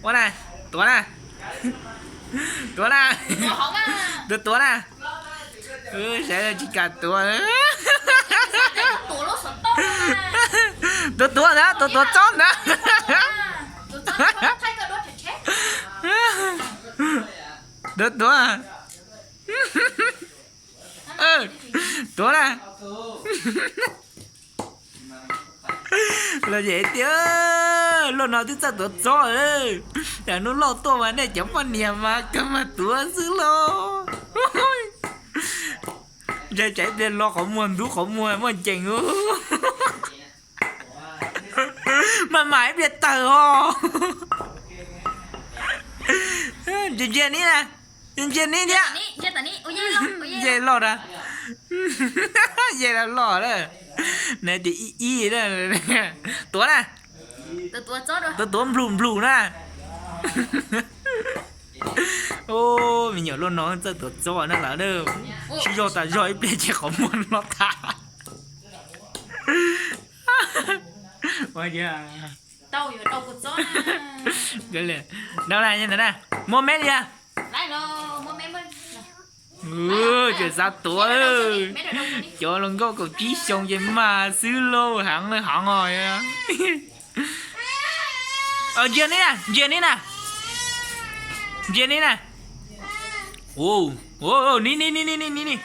Ua na, tuav na, tuav na, tuav tuav na. Saib tsis kam tuav. Tuav tuav ntag, tuav tuav txob ntag. Tuav tuav. Tuav na. Los ces tias, loj no twb txawj tuav txob. Yam hnub loj tuaj mas nej cov poj niam mas kawg mas tuav xwb lauj. Ntshai tsam ib pliag lo qhov muag ntub qhov muag muaj ncees. Mas mam ib pliag tawg os. Ntsia ntsia nib na, ntsia nib thiab. Yej loj na, yej loj loj na. Nws tias ib ib na. Tuav na, tuav tuav nplum nplum na. Me nyuam loj no txawj tuav txob na lawm. Sib zog tas zog ib pliag ces qhov muag los tas. Ua, muab me li. Tseem xav tuav. Cov hluas nkauj kaum tsib xyoo ces mag xwb lauj, heev heev os. Ntsia nib na, ntsia nib na, ntsia nib na. Nib nib nib nib nib nib.